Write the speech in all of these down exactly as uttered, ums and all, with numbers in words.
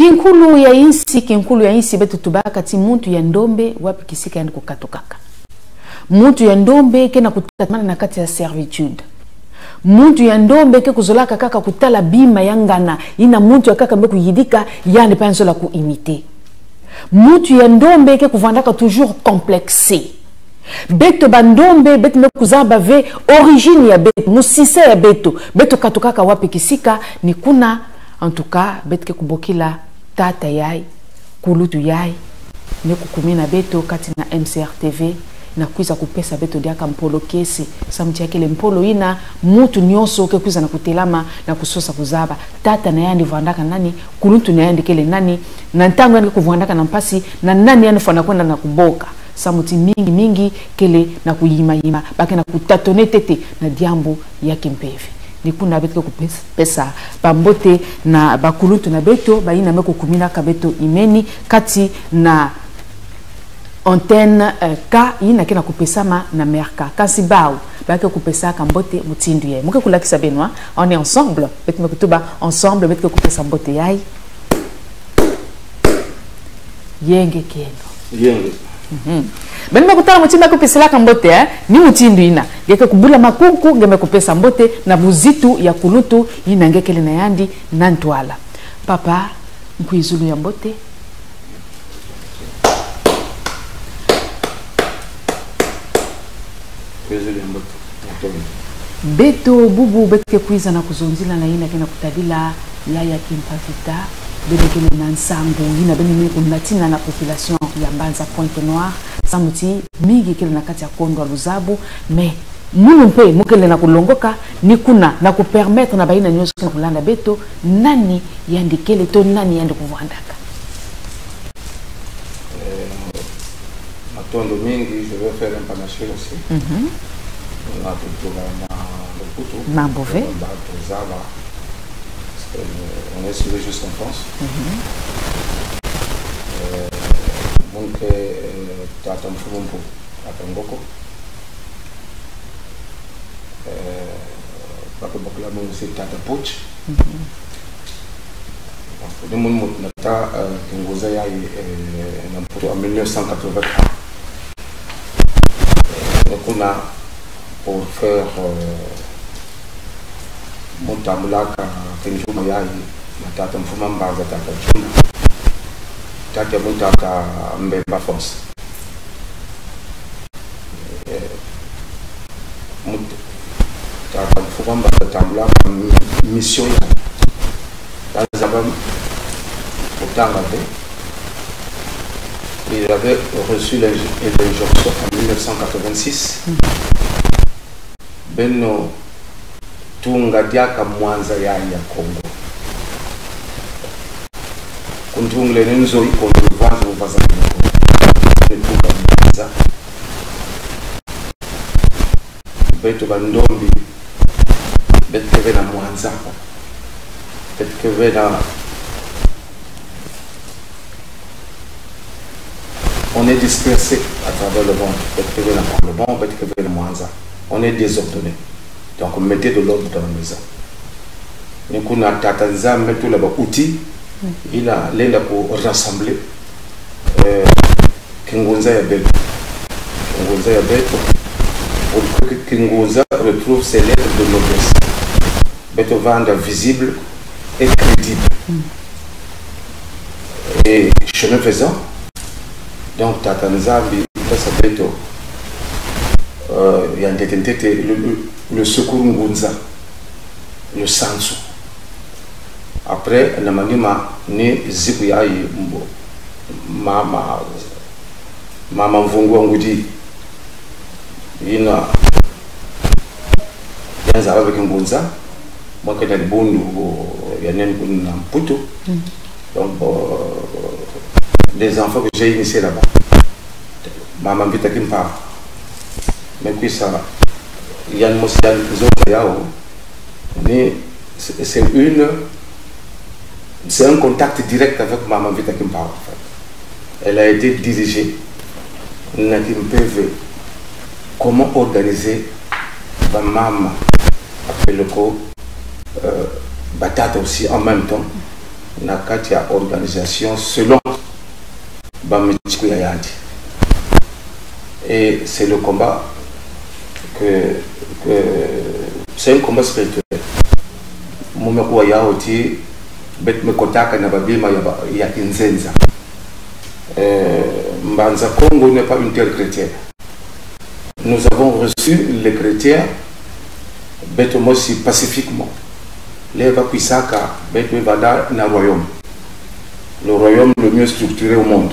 Kinkulu ya insi, kinkulu ya insi beto tubaka ti muntu ya ndombe, wapi kisika yandi kukatukaka. Muntu ya ndombe kena kutatamana na kati ya servitude. Muntu ya ndombe ke kuzolaka kaka kutala bima ya ngana, ina muntu ya kaka mbe kuyidika, yandi pia nzola ku imiter. Muntu ya ndombe ke kuvwandaka toujours complexé. Beto bandombe, beto mbe kuzaba ve origine ya beto, musisa ya beto, beto katukaka wapi kisika, ni kuna, en tout cas, beto ke kubokila tata yayi, kulutu yayi, me kukumina beto kati na M C R T V, na kwiza kupesa beto diaka mpolo kiese, samu ti ya kele mpolo ina, muntu nionso ke kwiza na kutelama, na kusosa kuzaba tata na yandi vwandaka nani, kulutu na yandi kele nani, na ntangu yandi kuvwandaka na mpasi, na nani yandi fwana kwenda na kuboka. Samu ti mingi mingi kele na kuyimayima, ba kena kutâtona ntete na diambu ya kimpeve. Ni kuna beto ke kupes-, pesa bambote na bakuluntu na beto, ba ina me kukuminaka beto imeni, kati na antenne, eh, ka ina kena kupesama na Merka. Kansi bawu, ba ke kupesaka mbote mutindu yayi. Mu ke kulakisa Benoît, on est ensemble. Beto me kutuba ensemble, beto ke kupesa mbote yayi. Yenge keno. Yenge. Mhm. Beno me kutala mutindu me kupeselaka mbote, eh? Ni mutindu ina. Nge ke kubula makunku, nge me kupesa mbote, na buzitu ya kulutu, ina nge kele na yandi, na ntwala. Papa, nkwizulu ya mbote. Nkwizulu ya mbote. Beto bubu, beto ke kwiza na kuzonzila na ina kena kutadila Yaya Kimpa Vita, beno kele na nsangu ina beno me kunatina na population ya mbanza Pointe-Noire, samu ti mingi kele na kati ya kondwa luzabu, mais munu mpe mu kele na kulongoka, ni kuna na kupermettre na ba ina nionso kena kulanda beto, nani yandi kele to nani yandi kuvwandaka. Eh, matondo mingi, je vais faire un panachir aussi. Mhm. Na kutula na lukutu. Mambu ve. Ba tuzaba. Parce que, euh, on est sur juste en France. Mhm. Eh, donc, eh, tata Mfumu Mpu, tata Ngoko. Eh, ba ke bokila munu si tata Puch. Mhm. Ni munu mut nata, eh, Kingunza yayi, eh, na Mputu en mille neuf cent quatre-vingt-un. Eh, ni kuna pour faire, eh, mu tambulaka Kinjuma yayi, na tata Mfumu Mbanza, tata Juma. Tata mu tata Mbemba Fonse. Eh, mut-, tata Mfumu Mbanza tambulaka mi-, mission ya. Tata Zaba Mutanga ve. Il avait reçu l'inj-, l'injonction en mille neuf cent quatre-vingt-six. Mm. Beno tunga diaka mwanza yayi ya Kongo. Kuntungle ni nzo iko ni vanzo vaza ni Kongo. Ni tunga mwanza. Beto bandombi, beto ke ve na mwanza. Beto ke ve na On est dispersé à travers le monde. Beto ke ve na Maloban, beto ke ve na Mwanza. On est désordonné. Donc, mettez de l'ordre dans la maison. Ni kuna tata Nzambi me tula ba outil, il a, lenda ku rassembler, euh, Kingunza ya beto. Kingunza ya beto. Pour que Kingunza retrouve ses lettres de noblesse. Beto vanda visible et crédible. Mm. Et chemin faisant, donc, tata Nzambi mpesa beto, euh, ya ntete ntete, le, le, le secours Ngunza, le sansu. Après, na manima ni ziku yayi mbo, mama, mama Mvungu wa Ngudi, ina, ya nzaba ve Kingunza, mwa kena dibundu, ya nen kuna Mputu. Mm. Donc, euh, des enfants que j'ai initiés là-bas. Mama Mvita Kimpa. Me kwisa, yan mos yan zonza yao. Ni, c'est, c'est une, c'est un contact direct avec Mama Mvita Kimpa, en fait. Elle a été dirigée na kimpeve comment organiser ba mama, après le coup, euh, ba tata aussi en même temps. na kati ya organisation selon bamitiku ya yandi. Et c'est le combat que, que, c'est un combat spirituel. Mweme kuwa ya oti, beto mwekotaka na babima ya ba, ya kinzenza. Euh, Mbanza Kongo n'est pas une terre chrétienne. Nous avons reçu les chrétiens, beto mosi pacifiquement. Leva kwisaka, beto vanda na royaume. Le royaume le mieux structuré au monde.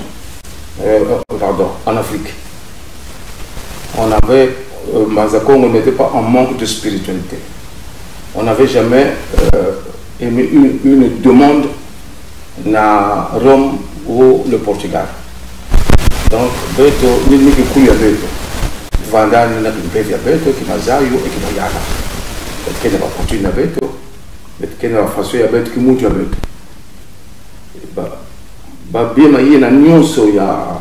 Euh, euh, pardon, en Afrique. On avait, euh, Mbanza Kongo n'était pas en manque de spiritualité. On n'avait jamais, euh, émis une, une demande na Rome ou le Portugal. Donc, beto, ni, ni kikuyu ya beto. Vanda ni na kimpeve ya beto, kimazayu, e kimayala. Beto kena ba coutume ya beto, beto kena ba façon ya beto, kimuntu ya beto. Ba, babima yina nyonso ya,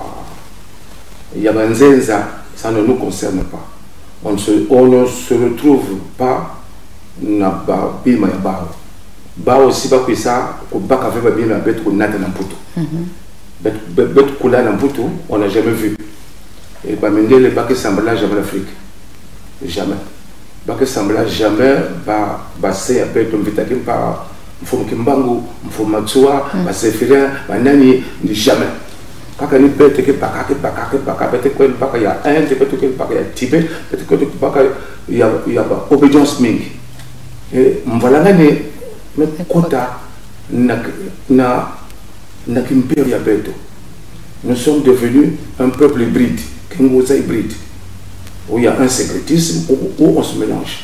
ya banzenza, ça ne nous concerne pas. On ne se, on ne se retrouve pas na babima ya bawu. Bawu si bakwisa kubaka ve babima ya beto kunata na Mputu. Mhm. Beto, beto, beto kula na Mputu, on n'a jamais vu. E bamindele bakesambala jamais l'Afrique. Jamais. Bakesambala jamais ba, base ya beto, Mvita Kimpa, Mfumu Kimbangu, Mfumu Matsoua, mm, ba Zéphirin, ba nani, ni jamais. Kaka ni beto kebaka, kebaka, kebaka, beto kwenda baka ya Inde, beto kwenda baka ya Tibet, beto kwenda baka ya, ya ba obédience mingi. E, mvwalangane, mwekota na, na, na kimpeve ya beto. Nous sommes devenus un peuple hybride, kinguza hybride, où il y a un syncrétisme, où, où on se mélange,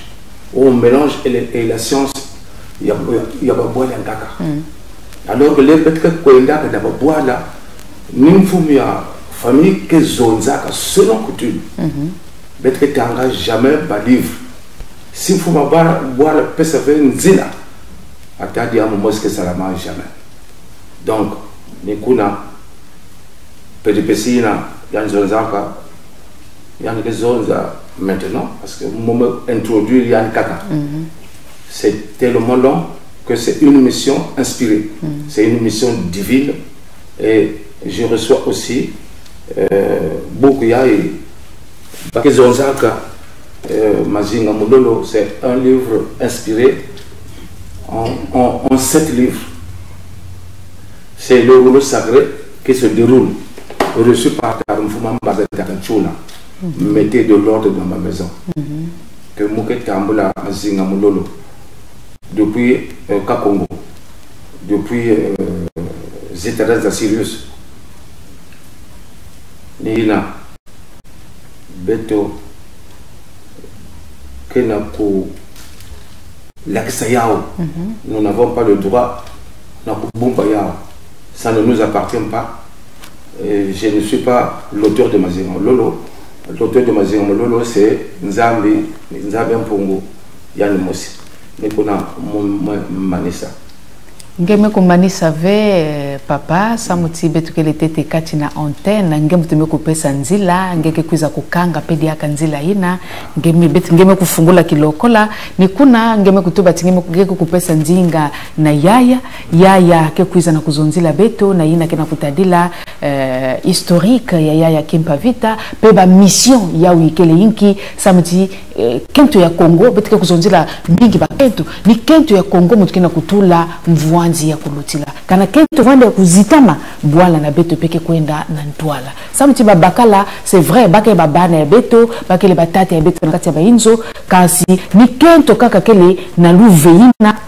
où on mélange et, les, et la science, ya, ya, ya babwala nkaka. Mm. Alors que les beto kekwendaka na babwala, ni mfumu ya famille kezonzaka selon coutume. Mhm. Beto ketanga jamais ba livre. Si mfumu ya ba, bwala pesa ve nzila, atadi amu mosi kesala ma jamais. Donc, ni kuna péripétie yina, yandi zonzaka, yandi kezonza maintenant, parce que mweme introduire yandi kaka. Mhm. C'est tellement long que c'est une mission inspirée. Mhm. C'est une mission divine. Et je reçois aussi, euh, buku ya, e, bakezonzaka, euh, Mazinga Mulolo, c'est un livre inspiré en, en, en sept livres. C'est le rouleau sacré qui se déroule, reçu par Tata Mfumu Mbanza Tata Ntshula. Mhm. Mettez de l'ordre dans ma maison. Mhm. Que mu ketambula Mazinga Mulolo. Depuis, euh, Kakongo. Depuis, euh, Zithara Zaccarius. Ni yina. Beto kena kulakisa yaw. Mhm. Nous n'avons pas le droit na kubumba yaw. Ça ne nous appartient pas. Euh, je ne suis pas l'auteur de Mazinga Mulolo. L'auteur de Mazinga Mulolo, c'est Nzambi, Nzambi Mpungu, yandi mosi. Ni kuna mu, mu, manisa. Nge me kumanisa ve, eh, papa, samu ti beto kele tete kati na antenne, nge mtu me kupesa nzila, nge kekwiza kukanga pediaka nzila yina, nge me bet-, nge me kufungula kilokola, ni kuna nge me kutuba ti nge me ku-, nge kukupesa nzinga na yaya, yaya kekwiza na kuzonzila beto, na yina kena kutadila, eh, historique ya yaya Kimpa Vita, pe ba mission yaw ikele inki, samu ti, eh, kento ya Kongo, beto ke kuzonzila mingi ba kento, ni kento ya Kongo mtu kena kutula mvwanzi ya kulutila. Kana kento vwanda ya kuzitama, bwala na beto pe kekwenda na ntwala. Samu ti babakala, c'est vrai, ba ke babana ya beto, ba kele batata ya beto na kati ya ba inzo, kasi ni kento kaka kele na luve yina,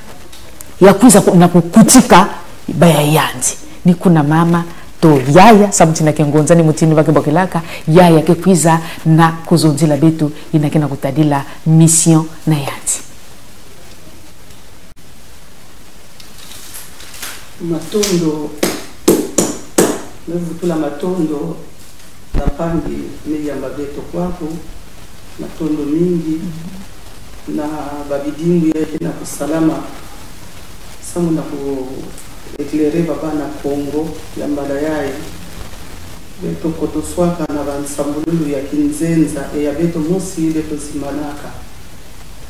ya kwiza ku-, na kukutika ba ya yandi. Ni kuna mama, to yaya, samu ti na kengonza ni mutini ba kebokilaka, yaya kekwiza na kuzonzila beto, yina kena kutadila mission na yandi. Matondo, me vutula matondo, na mpangi me yamba beto kwaku, matondo mingi, na ba bidimbu ya kena kusalama, samu na ku éclairer ba bana Kongo ya mbala yayi, beto kotoswaka na ba nsambululu ya kinzenza, e ya beto mosi beto zimbanaka.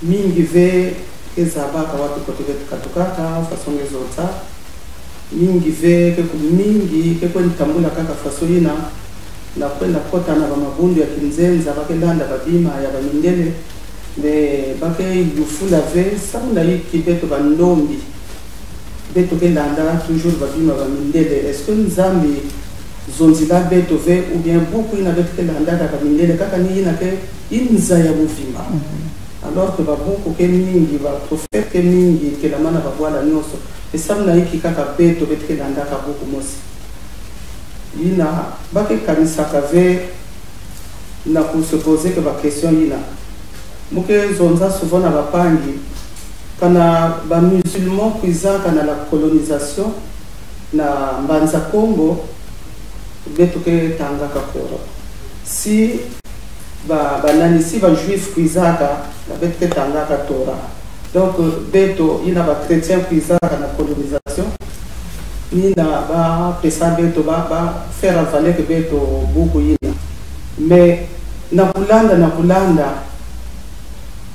Mingi ve kezabaka watu kote beto katukaka, façon nge zoza. Mingi ve, ke ku mingi, ke kwe ntambula kaka faso ina, na kwe na kota na ba mabundu ya kinzenza, ba ke landa ba bima ya ba mindele, mais ba ke yufula ve, samu na inki beto ba ndombi. Beto ke landa toujours ba bima ba mindele. Est-ce que Nzambi zonzila beto ve, ou bien buku ina beto ke landa da ba mindele, kaka ni ina ke inza ya muvimba. Alors que ba buku ke mingi, ba prophète ke mingi, ke lamana ba bwala nyoso. E samu na inki kaka beto, beto ke landa ka buku mosi. Ina, ba ke kanisaka ve, na ku se poser ke ba question ina. Mo ke zonza souvent na ba pangi, kana ba musulman kwizaka na la colonisation na Mbanza Kongo, beto ke tangaka Coran. Si ba, ba nani, si ba juif kwizaka, na beto ke tangaka Torah. Donc, euh, beto, ina ba chrétien kwizaka na colonisation, ni na ba pesa beto, ba, ba faire avaler ke beto buku ina. Mais, na ku landa, na ku landa,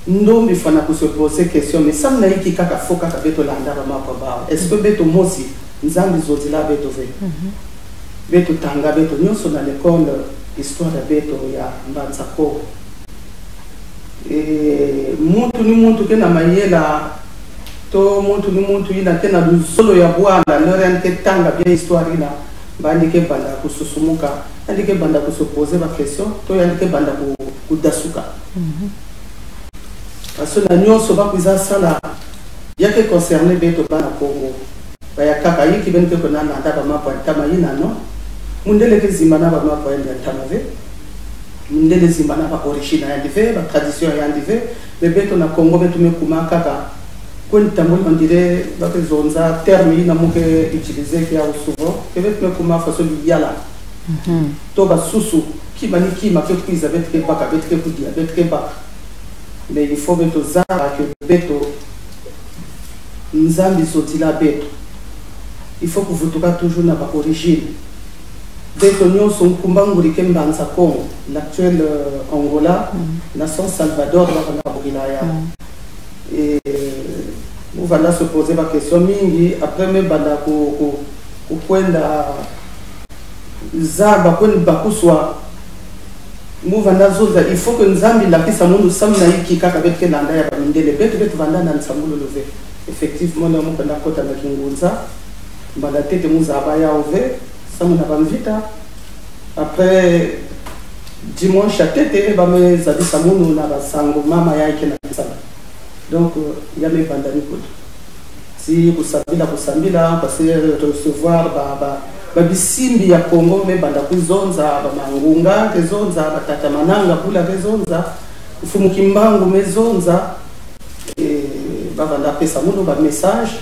ndombi fwana ku se poser question, mais samu na inki kaka fo kaka beto landa ba mapwa bao. Est-ce que beto mosi, Nzambi zonzila beto ve? Beto tanga beto nyoso na l'école histoire ya beto ya Mbanza Kongo. E, muntu ni muntu ke na mayela, to muntu ni muntu ina ke na luzolo ya bwala, lori yandi ke tanga bien histoire ina, ba yandi ke banda ku susumuka, yandi ke banda ku se poser ba question, to yandi ke banda ku, ku dasuka. Parce que na nyoso ba kwiza sala, ya ke concerner beto bana Kongo. Ba ya kaka inki ben ke kwena landa ba mapwa ntama ina, non? Mundele ke zimbana ba mapwa ya ntama ve. Mundele zimbana ba origine ya yandi ve, ba tradition ya yandi ve. Mais beto na Kongo beto me kuma kaka. Kwe ntambula, on dirait, ba ke zonza terme ina mo ke utiliser ke ya souvent. Ke beto me kuma faso biyala. To ba susu, kima ni kima ke kwiza, beto ke baka, beto ke kudia, beto ke baka. Mais il faut beto zaba ke beto, Nzambi zonzila beto. Il faut ku vutuka toujours na ba origine. Beto nyoso nkumba nguri ke Mbanza Kongo, l'actuel, euh, Angola, na San Salvador, ba banda bugila ya. E, mu banda se poser ba question mingi, après me banda ku, ku, ku kwenda zaba kwe ni bakuswa. Mu banda zonza, il faut que Nzambi lakisa munu samu na inki kaka beto ke landa ya ba mindele. Beto, beto banda na nsambulu luve. Effectivement, na mu banda kota na kingunza. Banda tete mu zaba ya uve, samu na ba mvita. Après, dimanche ya tete, ba me zabisa munu na ba sango mama ya ke na sala. Donc, euh, ya me banda ni kutu. Si ku sambila, ku sambila, parce que recevoir ba, ba, ba bisimbi ya Kongo, me banda ku zonza, ba Mangunga ke zonza, ba Tata Mananga Bula ke zonza, Mfumu Kimbangu me zonza, e, ba banda pesa munu ba message,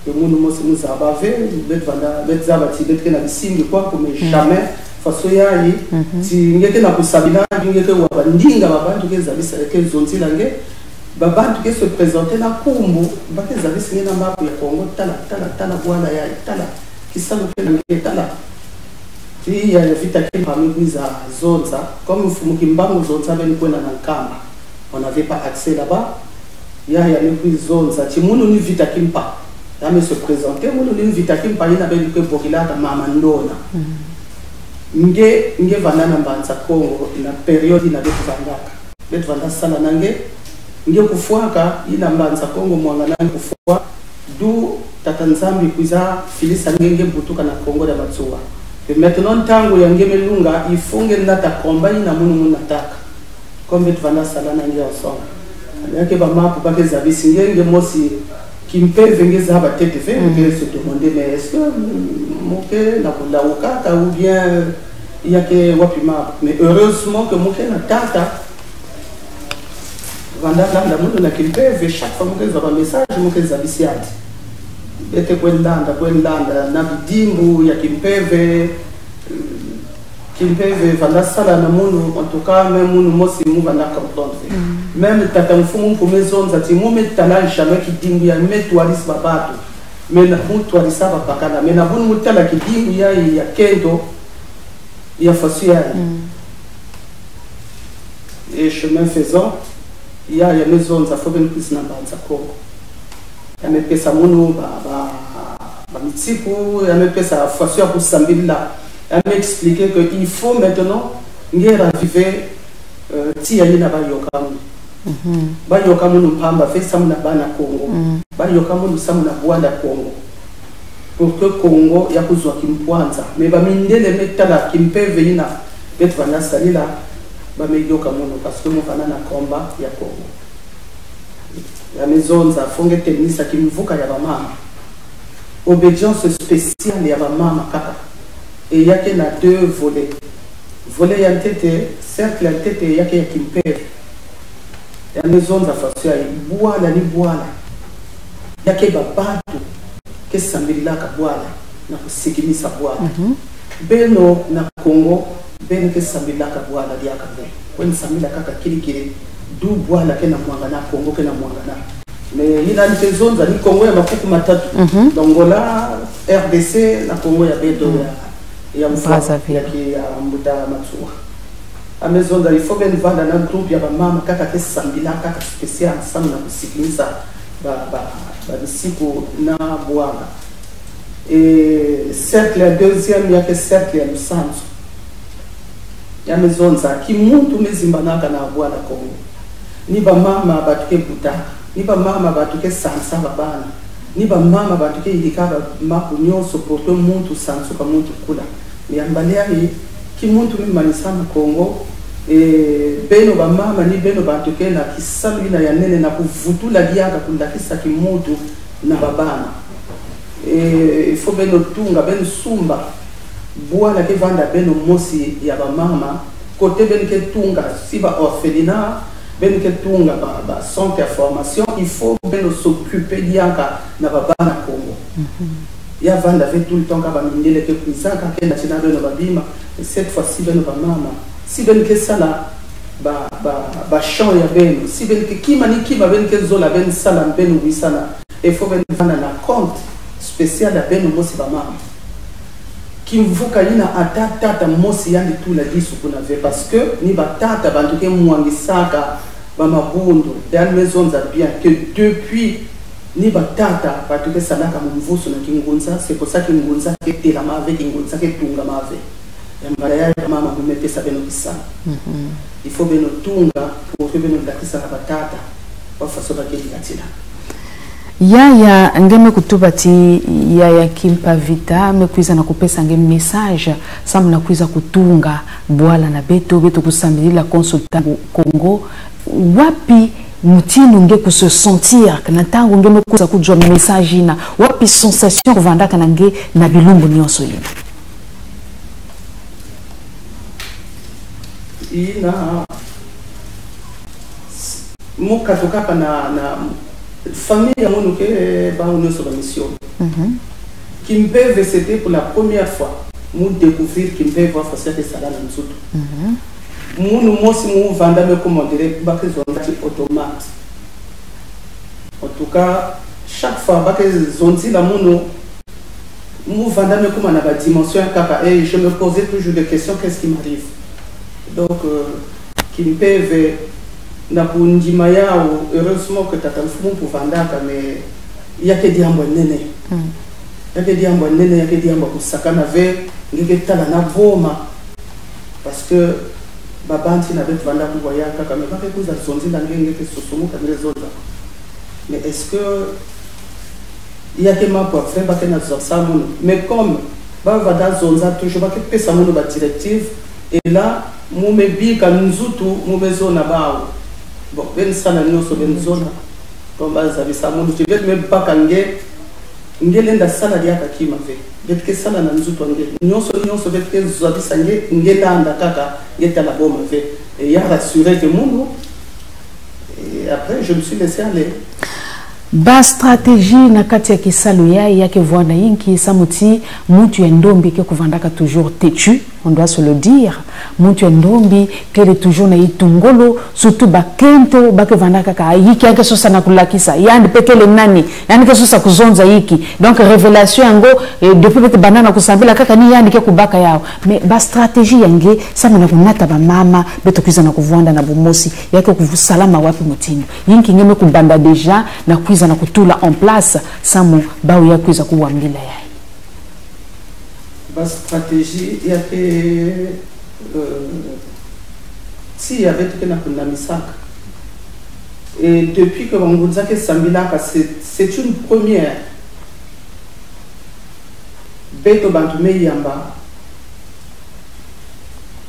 e munu mosi mu zaba ve, beto banda, beto zaba ti beto ke na bisimbi kwaku, mais jamais, faso yayi, ti nge ke na ku sambila, nge ke wa ba ndinga ba bantu ke zabisa, ke zonzila nge, ba bantu ke se présenter na nkumbu, ba ke zabisi nge na map ya Kongo, tala, tala, tala, bwala ya, tala, kisalu ke na nge, tala. Ti ya, ya Vita Kimpa me kwiza zonza, comme Mfumu Kimbangu zonza, ben kwenda na Nkamba. On n'avait pas accès là-bas. Ya, ya me kwiza zonza, ti munu ni Vita Kimpa. Ya me se présenter, munu ni Vita Kimpa, ina ben ke bokila ta mama ndona. Nge, nge banda na Mbanza Kongo, na période ina beto vandaka. Beto vanda sala na nge, nge kufwaka, ina Mbanza Kongo mwangana nge kufwa, du Tata Nzambi kwiza filisa nge, nge butuka na Kongo dia Matsoua. Et maintenant, ntangu ya nge me lunga, il faut nge nata combat ina munu mu nataka. Comme beto vanda sala na nge ensemble. Ya ke ba map ba ke zabisi nge, nge mosi, kimpeve nge zaba tete ve, nge se demander, mais est-ce que, mm, mo ke na ku lauka ka, ou bien, ya ke wapi map? Mais heureusement que mo ke na tata, vanda landa munu na kimpeve, chaque fois mo ke zaba message, mo ke zabisi yandi. Beto kwe landa, kwe landa, na bidimbu ya kimpeve, kimpeve vanda sala na munu, en tout cas, même munu mosi mu vanda comprendre. Même tata Mfumu Mpu me zonza ti mu me tala jamais kidimbu ya me twalisi ba bantu. Me na mu twalisa ba bakala. Me na bunu mu tala kidimbu ya, ya kento, ya faso ya. Et chemin faisant, ya, ya me zonza, faut ben kwiza na Mbanza Kongo. Ya me pesa munu ba, ba, Mitiku, ya me pesa façon ya kusambilila. Ya me expliquer que il faut maintenant nge raviver, euh, tiya yina bayoka munu. Mhm. Bayoka munu mpamba ve samu na bana Kongo. Mm. Bayoka munu samu na bwala Kongo. Pour que Kongo ya kuzwa kimpwanza. Mais bamindele me tala kimpeve yina beto vana salila, ba me yoka munu, parce que mu vana na combat ya Kongo. Ya me zonza, faut nge tenir ça kimvuka ya bamama. Obédience spéciale ya bamama kaka. Et ya ke na deux volets. Volet ya ntete, cercle ya ntete ya ke ya kimpeve. Ya me zonza façon ya bwala ni bwala. Ya ke ba bantu ke sambililaka bwala na kusikimisa bwala. Mhm. Beno na Kongo, beno ke sambililaka bwala diaka ve. Kwe ni sambila kaka kirikiri, du bwala ke na mwangana, Kongo ke na mwangana. Mais yina ni ke zonza ni Kongo ya makuku matatu. Mhm. Angola, R D C, na Kongo ya Beto, mm, ya, ya Mfwa, Brazzaville, ya ki, ya Mbuta Matsua. Ya me zonza, il faut beno vanda na groupe ya bamama kaka ke sambila kaka spécial, samu na kusikimisa ba, ba, ba misiku na bwala. Et cercle ya deuxième, ya ke cercle ya lusansu. Ya me zonza, kimuntu me zimbanaka na bwala Kongo. Ni bamama bantu ke butaka, ni bamama bantu ke sansa babana, ni bamama bantu ke yirika ba maku nyonso pour que muntu sansuka, muntu kula. Mais ya mbali yayi, kimuntu me manisa na Kongo, eh, beno bamama ni beno bantu ke na kisalu yina ya nene na kuvutula diaka kulakisa kimuntu na babana. Eh, il faut beno tunga, beno sumba bwala ke vanda beno mosi ya bamama, côté beno ke tunga, si ba orphelinat, beno ke tunga ba, ba centre ya formation, il faut beno s'occuper diaka na babana Kongo. Mhm. Ya vanda ve tout le temps ka bamindele ke kwizaka, ke na tina beno babima, cette fois-ci beno bamama, si beno ke sala ba, ba, ba champ ya beno, si beno ke kima ni kima beno ke zola, beno sala, beno wisana, il faut beno vanda na compte spécial ya beno mosi bamama. Kimvuka yina ata tata mosi yandi tula disu kuna ve, parce que ni batata bantu ke mwangisaka ba mabundu. Ya me zonza bien que depuis ni batata bantu ke salaka mu mvusu na kingunza, c'est pour ça kingunza ke telama ve, kingunza ke tungama ve. Ya mbala yayi bamama mu me pesa beno kisalu. Mhm. Il faut beno tunga, pour que beno lakisa na batata ba façon ba ke yirika tina. Yaya, nge me kutuba ti Yaya Kimpa Vita, me kwiza na kupesa nge message, samu na kwiza kutunga bwala na beto, beto kusambilila consultant Kongo. Wapi mtindo nge ku se sentir, na ntangu nge me kwiza kuzwa message yina, wapi sensation kuvandaka na nge na bilumbu nyonso yina? Yina, mu katukaka na, na famille ya munu ke ba munu so ba mission. Mhm. Kimpeve, c'était pour la première fois mu découvrir kimpeve wa façon ya ke sala na nsutu. Mhm. Munu mosi mu vanda me, comment dirais, ba ke zonza ti automate. En tout cas, chaque fois ba ke zonzila munu, mu vanda me kuma na ba dimension ya kaka, et je me posais toujours des questions, qu'est-ce qui m'arrive? Donc, euh, kimpeve, na ku ndima yawu, heureusement que tata mfumu pu vandaka, mais ya ke diambu ya nene. Mm. Ya ke diambu ya nene, ya ke diambu ya kusakana ve, nge ke tala na boma. Parce que ba banti na beto vanda kuwa ya kaka, mais ba ke kwiza zonzila nge, nge ke susumuka, nge zonza. Mais est-ce que ya ke mapwa ve ba ke na zonza munu? Mais comme ba vanda zonza toujours, ba ke pesa munu ba directive, et là, mu me bika nzutu, mu me zona bawu. Bon, beno sala nyonso, beno zona. Comme ba zabisa munu, ti beno me baka nge, nge lenda sala diaka kima ve. Beto ke sala na nzutu a nge. Nyonso, nyonso beto ke zabisa nge, nge landa kaka, nge tala boma ve. Et ya rassurer ke munu. Et après, je me suis laissé aller. Ba stratégie na kati ya kisalu yayi, ya ke vwanda yinki, samu ti muntu ya ndombi ke kuvandaka toujours têtu, on doit se le dire. Muntu ya ndombi kele toujours na itungo lo, surtout bakento, ba ke vandaka kaka yiki, ya ke sosa na kulakisa, yandi pe kele nani, yandi ke sosa kuzonza yiki. Donc, révélation yango, eh, depuis beto banda na kusambila kaka ni yandi ke kubaka yawu. Mais ba stratégie ya nge, samu na kunata bamama, beto kwiza na kuvwanda na bumosi, ya ke kusalama wapi mtindo? Yinki nge me kubanda déjà na kwiza na kutula en place, samu bawu ya kwiza kuwambila yayi? Stratégie, ya ke, euh, tiya beto ke na kunamisaka. Et depuis que Bangunza ke sambilaka, c'est, c'est une première. Beto bantu me yamba.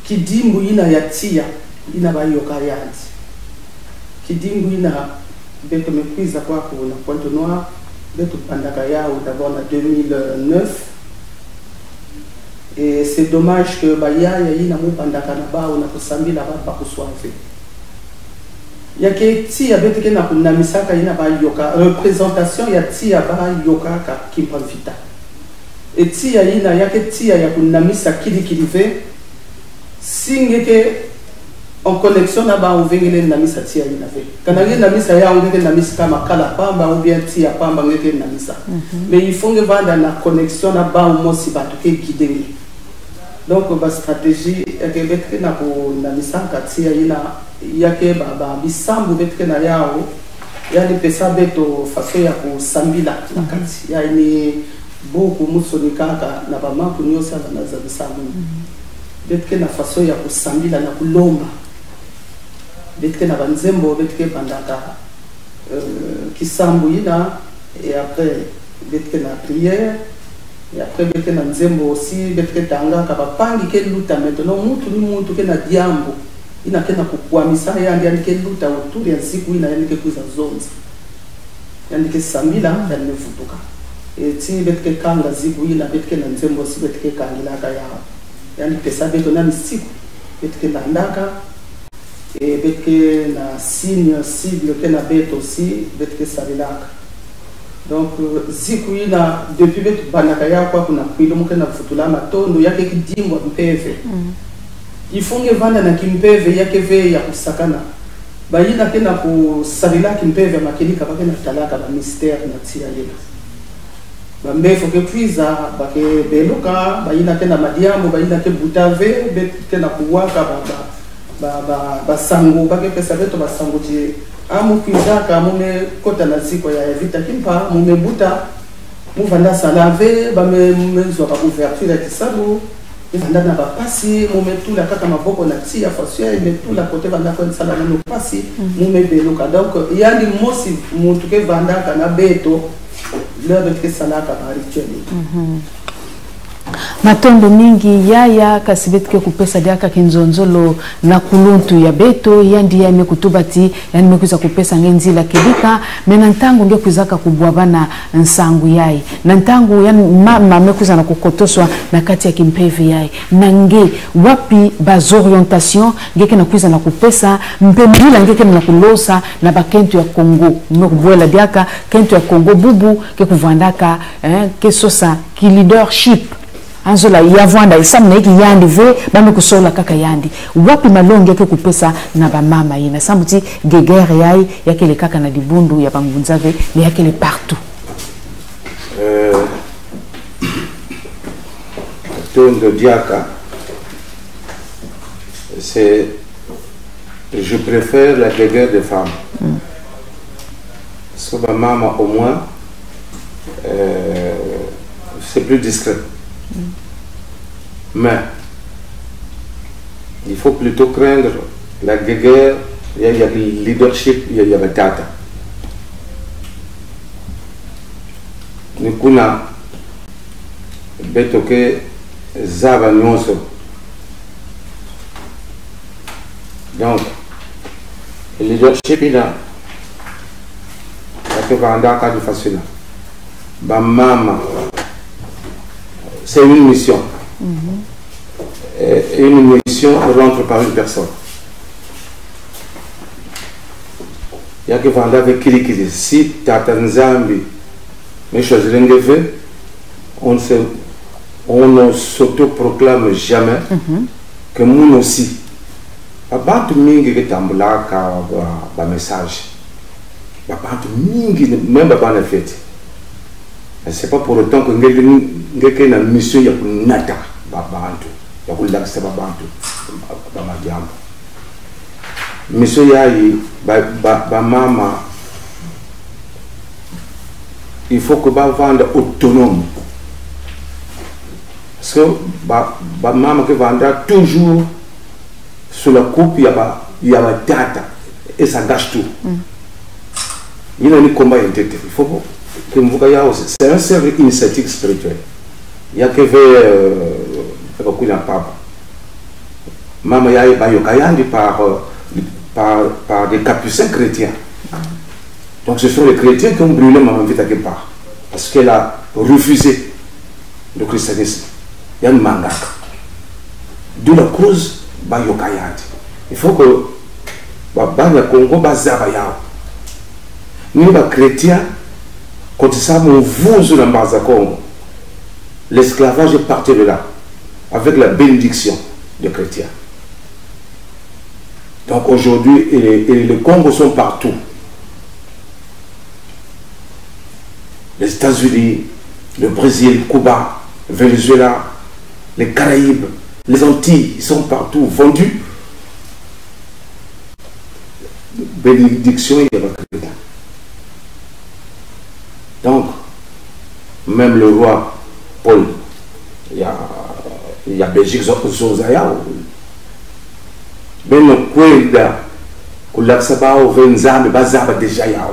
Kidimbu ina ya tiya, ina ba yoka yandi. Kidimbu ina beto me kwiza kwaku na Pointe-Noire, beto bandaka yawu d'abord na deux mille neuf. Et c'est dommage que ba yaya ina mu bandaka na bawu na kusambila ba, ba kuswaze. Ya ke tiya beto ke na kunamisaka ina ba yoka, représentation ya tiya ba yoka ka Kimpa Vita. E tiya ina, ya ke tiya ya kunamisa kilikili ve, si nge ke en connexion na bawu ve nge le namisa tiya ina ve. Kana nge namisa yawu nge ke namisa ka makala pamba ou bien tiya pamba nge ke namisa. Mhm. Mais il faut nge vanda na connexion na bawu mosi bantu ke guider nge. Donc, ba stratégie, ya ke beto ke na kunamisaka tiya ina, ya ke ba, ba bisambu beto ke na yawu, yandi pesa beto façon ya kusambila na kati. Ya ini buku mu sonikaka na ba maku nyosa na za bisambu. Mhm. Beto ke na façon ya kusambila na kulomba. Beto ke na ba nzembo, beto ke bandaka, euh, kisambu ina, et après, beto ke na prière, et après, beto ke na nzembo aussi, beto ke tangaka, ba pangi ke luta maintenant, muntu ni muntu ke na diambu ina ke na kukwamisa yandi, yandi ke luta autour ya ziku ina, yandi ke kwiza zonza. Yandi ke sambila, yandi me vutuka. E ti beto ke kanga ziku ina, beto ke na nzembo si beto ke kangilaka yawu. Yandi pesa beto na misiku, beto ke landaka, e beto ke na signe, sigle ke na beto si, beto ke sabilaka. Donc, euh, ziku ina, depuis beto bandaka yawu kwaku na Kwilu mu ke na vutula matondo, ya ke kidimbu mpeve. Mm. Il faut nge vanda na kimpeve, ya ke ve ya kusakana. Ba ina ke na kusarila kimpeve, makinika ba ke na talaka ba mystère na tiya ina. Ba mbefo ke kwiza, ba ke beluka, ba ina ke na madiambu, ba ina ke buta ve, beto ke na kuwaka ba, ba, ba, ba, ba sango, ba ke pesa beto ba sango ti, a mu kwizaka, mu me kota na ziku ya, ya Vita Kimpa, mu me buta, mu vanda sala ve, ba me, mu me zwa ba ouverture ya kisalu, e vanda na ba pasi, mu me tula kaka maboko na tiya, façon ya, e me tula kote vanda ko nsala na no pasi, mm, mu me beluka. Donc, yandi mosi muntu ke vandaka na beto, l'heure beto ke salaka ba rituel. Mhm. Matondo mingi yaya, kasi beto ke kupesa diaka kinzonzolo na kuluntu ya beto, yandi ya me kutubati, yandi me kwiza kupesa nge nzila kedika, mais na ntangu nge kwizaka kubwabana nsangu yayi. Na ntangu yandi mama me kwiza na kukotoswa na kati ya kimpeve yayi. Na nge, wapi ba orientation nge ke na kwiza na kupesa, mpe mila nge ke na kulosa na ba kento ya Congo. Me kubwela diaka, kento ya Congo bubu ke kuvandaka, eh, ke sosa ki leadership. Anzola ya vanda, e sam na iki yandi ve, ba me kusola kaka yandi. Wapi malongi ya ke kupesa na ba mama ina? Samu ti guerre yayi, ya kele kaka na dibundu ya Bangunza ve, mais ya kele partout. Euh, matondo diaka, c'est, je préfère la guerre des femmes. Mm. Parce que ba mama, au moins, euh, c'est plus discret. Mm. Mais il faut plutôt craindre la guerre, ya, ya leadership, ya, ya ba tata. Ni kuna beto ke zaba nyonso. Donc, leadership ina, ya ke vandaka di façon ina. Ba mama, c'est une mission. Mhm. Et une mission rentre par une personne. Ya ke vanda ve kilikili, si Tata Nzambi me choisir nge ve, on se, on ne s'autoproclame jamais, mhm, que mon aussi. Ba bantu mingi ke tambulaka ba, ba message. Ba bantu mingi, même ba bana fête. Mais c'est pas pour autant que nge, nge ke na mission ya kunata ba bantu, ya kulakisa ba bantu ba, ba madiambu. Mission yayi, ba, ba, ba mama, il faut que ba vanda autonome. Parce que ba, ba mama ke vanda toujours sous la coupe ya ba, ya ba tata. Et ça gâche tout. Yina ni combat en tête. Il faut que, que mvuka yaw, c'est un cercle initiatique spirituel. Ya ke ve, euh, ba kuna papa. Mama ya ba yoka yandi par, euh, par, par des capucins chrétiens. Donc ce sont les chrétiens qui ont brûlé Mama Mvita quelque part. Parce qu'elle a refusé le christianisme. Yan mangaka. D'où la cause ba yoka yandi. Il faut que ba, ba na Kongo ba zaba yaw. Ni ba chrétien, quand ça mon vous na Mbanza Kongo. L'esclavage est parti de là, avec la bénédiction des chrétiens. Donc aujourd'hui, et les, et les Kongo sont partout. Les États-Unis, le Brésil, Cuba, Venezuela, les Caraïbes, les Antilles, ils sont partout vendus. Bénédiction, il y a pas que ça. Donc, même le roi Paul, il y a, il y a Belgique, zo, zo, za yaw. Beno kwenda kulakisa ba o ve Nzambi, ba zaba déjà yaw.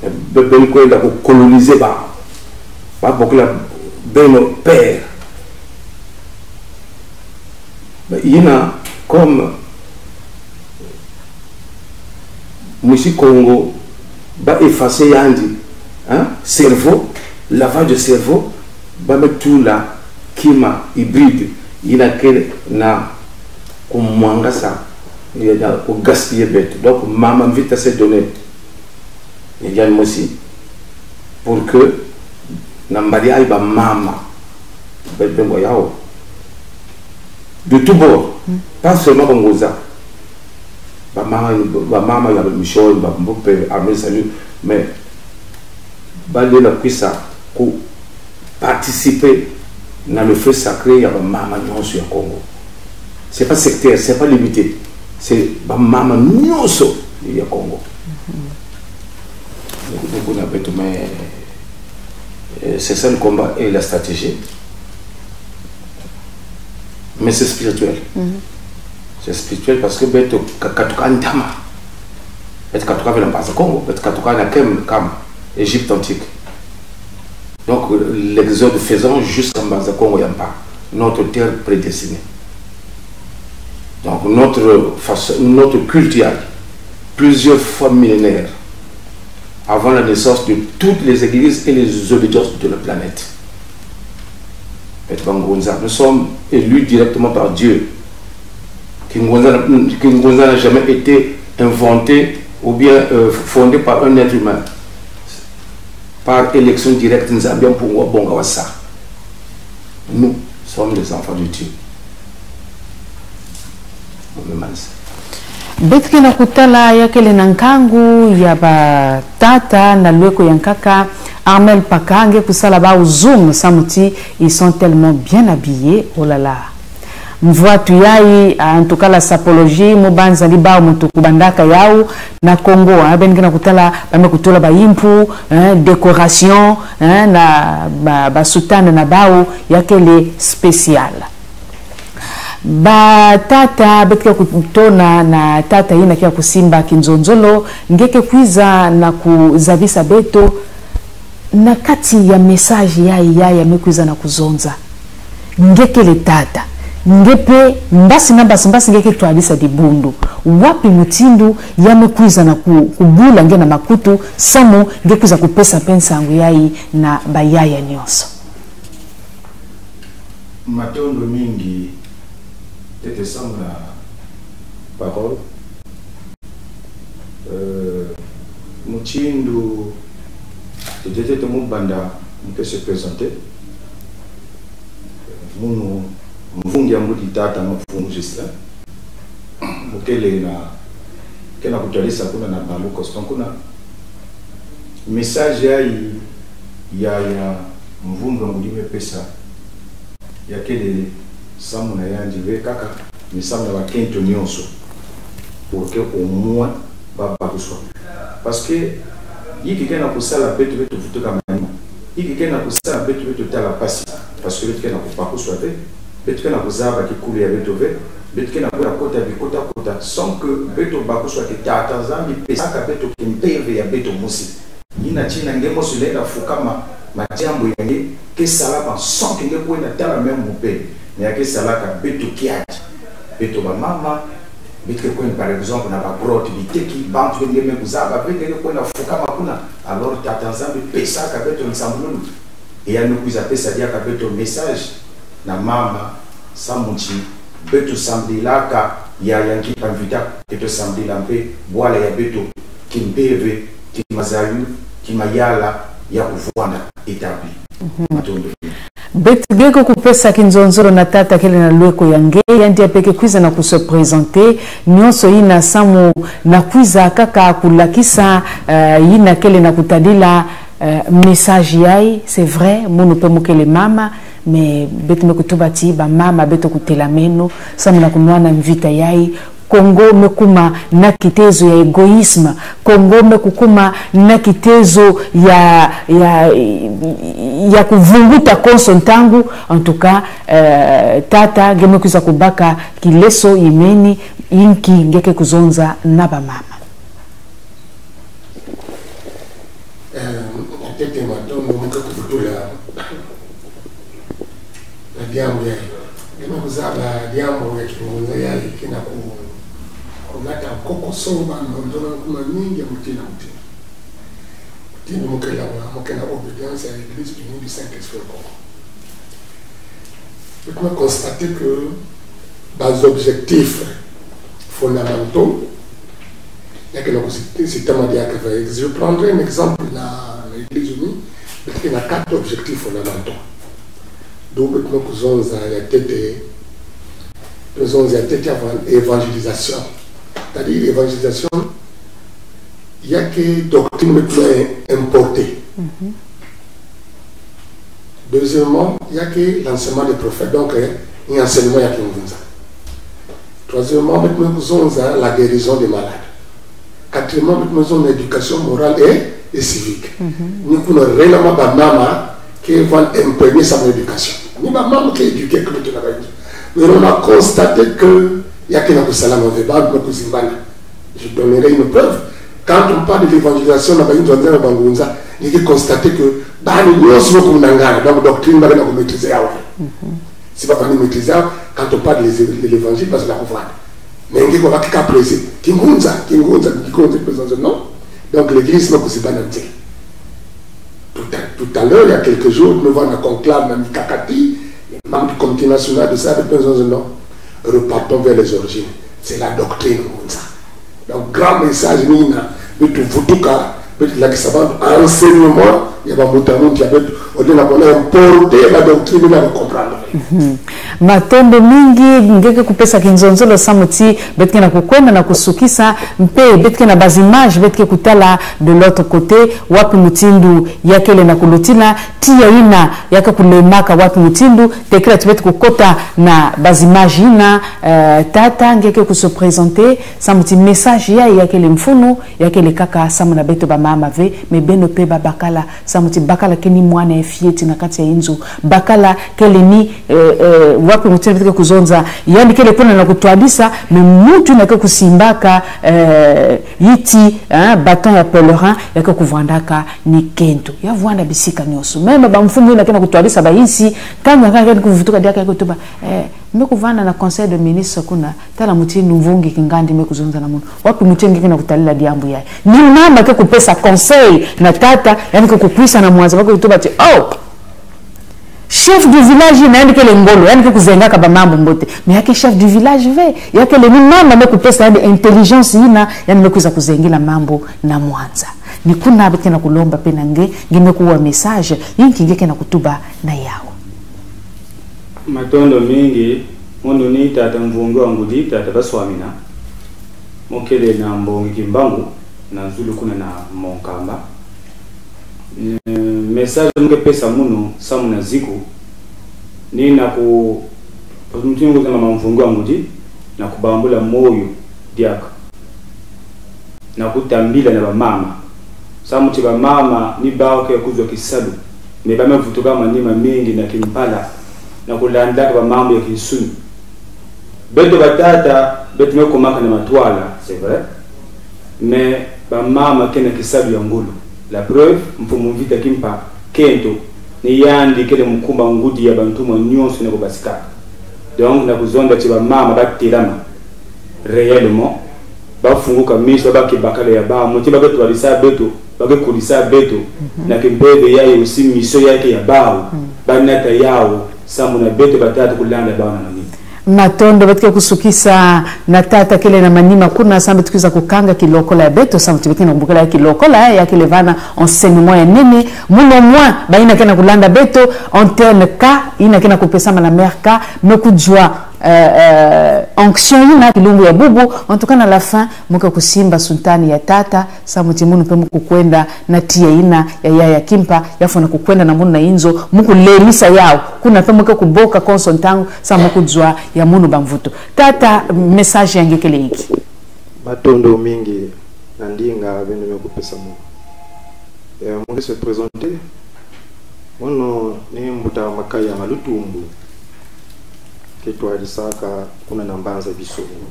Be, beno kwenda ku coloniser ba. Ba bokila beno père. Ba yina comme Mwisi Kongo ba effacer yandi, hein, cerveau, lavage de cerveau, ba me tula kima hybride, yina ke na kumwangasa, ya na ku gaspiller beto. Donc Mama Mvita s'est donné. Ni yan mwisi. Pour que na mbadi ay ba mama. Be, be ngwa yaw. De tous bords. Pas seulement ba Ngunza. Ba mama, ba mama ya ba mission, ba mbupe, armée salut. Mais ba lela kwisa ku participer na le feu sacré ya ba mama nyonso ya Kongo. C'est pas sectaire, c'est pas limité. C'est ba mama nyonso ya Kongo. Donc, donc, on a beto, mais, euh, c'est ça le combat et la stratégie. Mais c'est spirituel. C'est spirituel parce que beto ka, katuka ntama. Beto katuka vena Mbanza Kongo, beto katuka na Kem, Kam, Égypte antique. Donc, euh, l'exode faisant jusqu'à Mbanza Kongo Yampa, notre terre prédestinée. Donc, notre façon, notre culture, plusieurs fois millénaire, avant la naissance de toutes les églises et les obédiences de la planète. Beto ba Ngunza, nous sommes élus directement par Dieu. Kingunza, Kingunza n'a jamais été inventé ou bien, euh, fondé par un être humain. Par élection directe, Nzambi a Mpungu abonga wasa. Nous sommes les enfants de Dieu. Beto ke na kutala ya kele na nkangu ya ba tata na lweko ya nkaka, Armel Paka, nge kusala ba u zoom samuti, ils sont tellement bien habillés, oh là là. Mvwatu yayi, ah, en tout cas la sapologie, mu banza li ba u mutu kubandaka yaw na Kongo, ah, ben ke na kutala, ba me kutula ba impu, hein, décoration, hein, na ba, ba soutane na baw, ya kele spécial. Ba tata, beto ke kutona na tata yina ke kusimba kinzonzolo, nge ke kwiza na kuzabisa beto, na kati ya message yayi, yayi ya me kwiza na kuzonza. Nge kele tata. Nge pe mbasi na mbasi, mbasi nge ke twabisa dibundu. Wapi mutindu ya me kwiza na ku, kubula nge na makutu, samu nge kwiza kupesa pe nsangu yayi na ba yaya nyonso. Matondo mingi, tete samu na parole. Euh, mutindu, tete, tete mu banda, mu ke se présenter. Munu, mvungi ya ngudi tata, Mavungu Justin. Mu kele na, ke na kutalisa kuna na Balu Coston kuna. Message yayi, ya, ya, mvundu wa ngudi me pesa. Ya kele samu na yandi ve kaka, ni samu na bakento nyonso. Pour que au moins, ba, ba kuswa. Parce que, yiki ke na kusala beto, beto vutuka manima. Yiki ke na kusala beto, beto tala pasi. Parce que beto ke na kubakuswa ve, beto ke na kuzaba kikulu ya beto ve, beto ke na kwenda kota bikota kota, sans que beto bakuswa ke Tata Nzambi pesaka beto kimpeve ya beto mosi. Ina tina nge mosi lenda fukama, madiambu ya nge ke salama sans que nge kwenda tala memu pe, mais ya ke salaka beto kiadi. Beto bamama, beto ke kwenda, par exemple, na bagrotte, biteki, bantu nge me kuzaba, beto ke kwenda fukama kuna. Alors Tata Nzambi pesaka beto nsambululu. E ya me kwiza pesa diaka beto message na mama, samu ti beto sambilaka yaya nki pamvita, beto sambila mpe bwala ya beto kimpeve, kimazayu, kimayala, ya kuvwanda établi. Matondo. Beto bike kupesa kinzonzolo na tata kele na lweko ya nge, yandi ya bike kwiza na ku se présenter, nionso ina samu na kwiza kaka kulakisa, eh, ina kele na kutadila, eh, message yayi, c'est vrai, munu pe mu kele mama, mais beto me kutuba ti bamama beto kutelameno, samu na kunwana mvita yayi, Congo me kuma na kitezo ya égoïsme. Congo me kukuma na kitezo ya, ya, ya kuvunguta konso ntangu. En tout cas, eh, tata, nge me kwiza kubaka kileso imeni, inki nge ke kuzonza na bamama. Eh, ntete matondo, mu ke kuvutula na diambu yayi. Nge me kuzaba diambu ya kingunza yayi ke na ku, kunata koko soba, nonzolo kuma mingi ya mutina mutina. Mutina mu kela wa, mu kena obédience à l'Église unie du Saint-Esprit Congo. Beto me constater que ba objectifs fondamentaux, ya ke na ku si, si tama diaka ve. Je prendrai un exemple na, na Église unie, beto ke na quatre objectifs fondamentaux. Donc beto me kuzonza ya ntete, kuzonza ya ntete avant évangélisation. C'est-à-dire évangélisation, ya ke doctrine beto me importer. Deuxièmement, ya ke l'enseignement des prophètes, donc, eh, un enseignement ya kingunza. Troisièmement, beto me kuzonza la guérison des malades. Quatrièmement, beto me zonza l'éducation morale et, et civique. Ni kuna relama bamama ke van imprégner sa éducation. Ni bamama ke éduquer ke beto na ba inzo. Mais on a constaté que ya ke na kusalama ve, ba me kuzimbana. Je donnerai une preuve. Quand on parle de l'évangélisation, na ba inzo nzana bangunza, ni ke constater que ba ni nionso kunangana, donc doctrine ba ke na ku maîtriser yaw. Si ba ke na maîtriser yaw, quand on parle de l'é-, de l'évangile, ba ke na kuvwanda. Mais nge kwa ba ke ka prêcher, kingunza, kingunza, kingunza, kingunza, non. Donc l'église me kuzimbana nze. Tout à, tout à l'heure, il y a quelques jours, nous avons un conclave na mikakati, les membres du comité national de ça, beto me zonza, non. Repartons vers les origines. C'est la doctrine, ngunza. Donc, grand message, ni na, beto vutuka, beto lakisa bantu enseignement ya bambuta muntu ya beto, au lieu na kona importer ba doctrine na comprendre. Matondo mingi, nge ke kupesa kinzonzolo samu ti beto ke na kukwenda na kusukisa, mpe beto ke na ba images beto ke kutala de l'autre côté, wapi mutindu ya kele na kulutila, tiya ina ya ke kulemaka wapi mutindu, tekila ti beto kukota na ba images ina, eh, tata, nge ke ku se présenter, samu ti message yayi ya kele mfunu, ya kele kaka samu na beto bamama ve, mais beno mpe babakala, samu ti bakala ke ni mwana ya fioti na kati ya inzo. Bakala kele ni, eh, eh, wapi mutindu beto ke kuzonza, yandi kele kuna na kutwadisa, mais muntu ina ke kusimbaka, eh, iti, eh, bâton ya pèlerin, ya ke kuvwandaka ni kento. Ya vwanda bisika nionso. Même bamfumu ina ke na kutwadisa ba insi, kanga kanga ke kuvutuka diaka ya kutuba, eh, me kuvwanda na conseil de ministre kuna, tala mutindu mvungi kingandi me kuzonza na munu. Wapi mutindu nge ke na kutalila diambu yayi? Ni mama ke kupesa conseil na tata, yandi ke kukwisa na mwanza, ba ke kutuba ti, oh! Chef du village ina yandi kele ngolo, yandi ke kuzengaka bamambu mbote. Mais ya ke chef du village ve, ya kele ni mama me kupesa yandi intelligence ina, yandi me kwiza kuzengila mambu na mwanza. Ni kuna beto ke na kulomba mpe na nge, nge me kuwa message, inki nge ke na kutuba na yaw. Matondo mingi, mono ni tata Mvungi wa Ngudi, tata Baswamina, mo kele na Mbongi Kimbangu, na Zulu kuna na Monkamba. Ni message mo ke pesa munu, samu na ziku, ni na ku, mutindu ngu zama Mvungi wa Ngudi, na kubambula moyo diaka. Na kutambila na bamama. Samu ti bamama ni ba ke kuzwa kisalu. Mais ba me vutuka manima mingi na kimpala, na kulandaka ba mambu ya kinsuni. Beto batata, beto me kumaka na matwala, c'est vrai. Mais ba mama ke na kisalu ya ngolo. La preuve, Mfumu Mvita Kimpa, kento, ni yandi kele mukumba ngudi ya bantumwa nyonso na kubasikaka. Donc, na kuzonza ti ba mama batelama. Réellement, bafunguka miso, babaka bakala ya bawu, muti ba ke twarisa beto, ba ke kulisa beto, na kimpeve yayi aussi mission ya ke ya bawu, banata yawu, samu na beto batata kulanda bawu na manima. Matondo, beto ke kusukisa na tata kele na manima kuna, samu beto kwiza kukanga kilokola ya beto, samu ti beto na kubukela kilokola ya kele vana enseignement ya nene, muno mwa, ba ina ke na kulanda beto, antenne K, ina ke na kupesama na mère K, me kuzwa eh, eh, onction ina, kilumbu ya bubu, en tout cas, na la fin, mu ke kusimba suntani ya tata, samu ti muno mpe mu kukwenda na tiya ina ya yaya Kimpa, ya fwana kukwenda na muno na inzo, mu kulemisa yawu, kuna mpe mu ke kuboka konso ntangu, samu kuzwa ya muno ba mvutu. Tata, message yange kele iki. Matondo mingi na ndinga beno me kupesa muno. Eh, mu ke se présenter. Muno ni Mbuta Makaya Malutumbu. Ke twarisaka kuna na Mbanza Bisongo.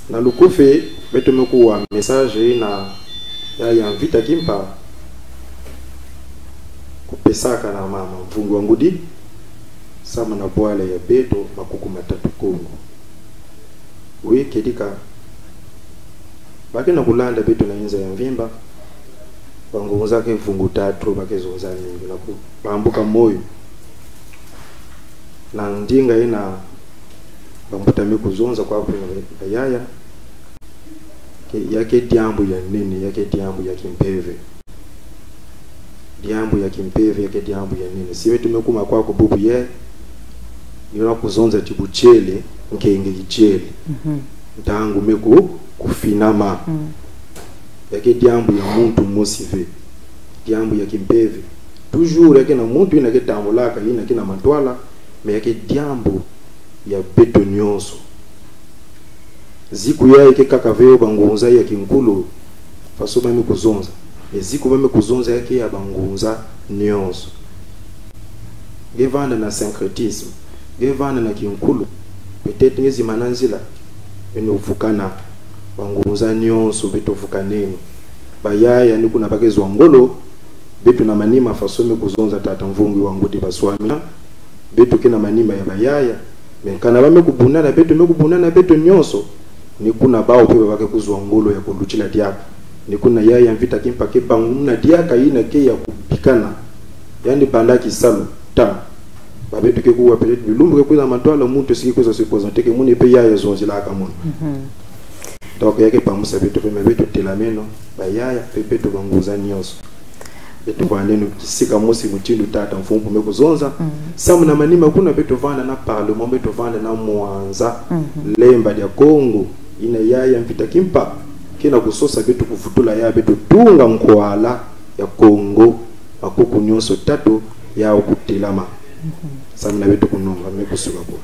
Na lukufi, beto me kuwa message ina ya yaya Mvita Kimpa kupesaka na mama Mvungi wa Ngudi, samu na bwala ya beto makuku matatu Kongo. Oui, kedika. Ba ke na kulanda beto na inza ya mvimba. Bangunza ke vungu tatu, ba ke zonza mingi na kubambuka moyo. Na ndinga ina ba mbuta me kuzonza kwa kuna ba yaya. Ke, ya ke diambu ya nene, ya ke diambu ya kimpeve. Diambu ya kimpeve, ya ke diambu ya nene. Si beto me kuma kwaku bubu ye, ni na kuzonza ti butyele, nkenge ityele. Mhm. Ntangu me ku, kufinama. Mm. Ya ke diambu ya muntu mosi ve. Diambu ya kimpeve. Toujours ya ke na muntu ina ke tambulaka, ina ke na matwala, mais ya ke diambu ya beto nyonso. Ziku yayi ke kaka ve yo bangunza ya kinkulu, faso ba me kuzonza. Mais ziku ba me kuzonza ya ke ya bangunza nyonso. Nge vanda na syncrétisme, nge vanda na kinkulu, peut-être nge zimana nzila, beno vukana, bangunza nyonso, beto vukaneno. Ba yaya ni kuna ba ke zwa ngolo, beto na manima faso me kuzonza tata Mvungi wa Ngudi Baswamina, beto ke na manima ya ba yaya. Mais kana ba me kubunana, beto me kubunana, beto nyonso. Ni kuna bawu mpe ba ke kuzwa ngolo ya kulutila diaka. Ni kuna yaya Mvita Kimpa ke banguna diaka ina ke ya kubikana. Yandi banda kisalu, tam. Ba beto ke kuwa peut-être bilumbu ke kwiza matwala muntu si ke kwiza se présenter ke muno mpe yaya zonzilaka muno. Mhm. Donc, ya ke pamusa beto mpe, mais beto telameno, ba yaya, mpe beto bangunza nyonso. Beto vaneno kisika mosi mutindu tata Mfumpu me kuzonza. Mm. Samu na manima kuna beto vana na parlement, beto vana na mwanza. Mhm. Lemba dia Kongo, ina yaya Mvita Kimpa ke na kusosa beto kuvutula ya beto tunga nkwala ya Kongo, makuku nyonso tatu ya kutelama. Mhm. Samu na beto kunonga, me kusuka ko.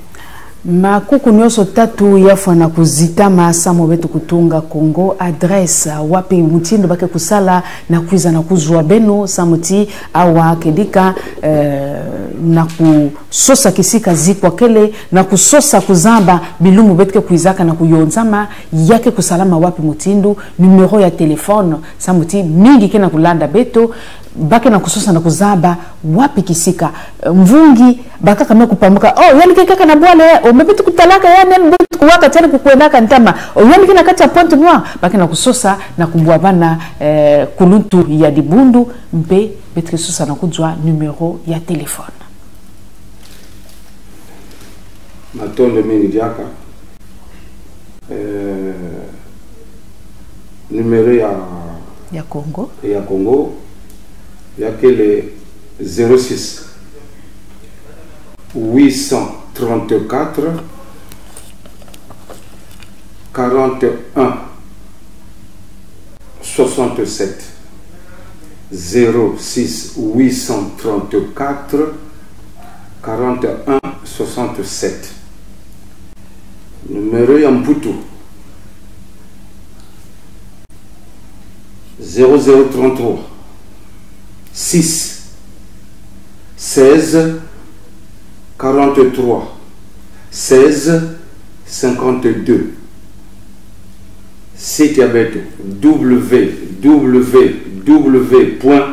Makuku nyonso tatu ya fwana kuzitama samu beto kutunga Kongo, adresse, wapi mutindu ba ke kusala na kwiza na kuzwa beno, samu ti awa kedika, eh, na kusosa kisika zikwa kele, na kusosa kuzaba bilumbu beto ke kwizaka na kuyonzama, ya ke kusalama wapi mutindu, numéro ya téléphone, samu ti mingi ke na kulanda beto, ba ke na kusosa na kuzaba wapi kisika, eh, Mvungi, bakaka me kupamuka. Oh, yandi ke kaka na bwala, oh, me beto kutalaka, yandi, yandi beto kuwaka, yandi kukwendaka ntama. Oh, yandi ke na kati ya Pointe-Noire, ba ke na kusosa na kubwabana, eh, kuluntu ya Dibundu, mpe beto ke sosa na kuzwa numéro ya téléphone. Matondo mingi diaka. Eh, numéro ya, ya Kongo, ya Kongo, ya kele zéro six, huit cent trente-quatre, quarante et un, soixante-sept. Zéro six, huit cent trente-quatre, quarante et un, soixante-sept. Numéro ya Mputu, zéro zéro trente-trois, six, seize quarante-trois, seize cinquante-deux. Site ya beto, www point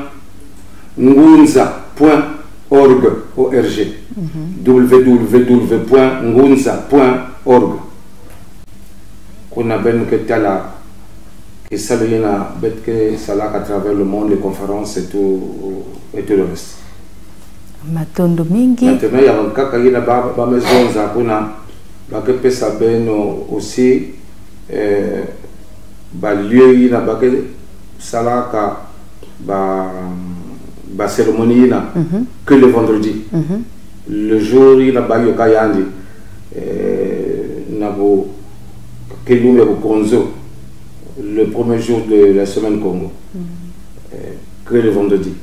ngunza point org, O R G. Mhm. Www.ngunza.org. Kuna ben ke tala, ke salo yina bet ke salaka à travers le monde, les conférences et tout, et tout le reste. Matondo mingi. Maintenant, ya bankaka yina ba, ba me zonza kuna, ba ke pesa beno aussi, eh, ba lieu yina ba ke salaka ba, ba cérémonie yina, mhm, que le vendredi. Mhm. Le jour yina ba yoka yandi, eh, na bo, ke lumbe bo konzo, le premier jour de la semaine Kongo. Mhm. Eh, que le vendredi.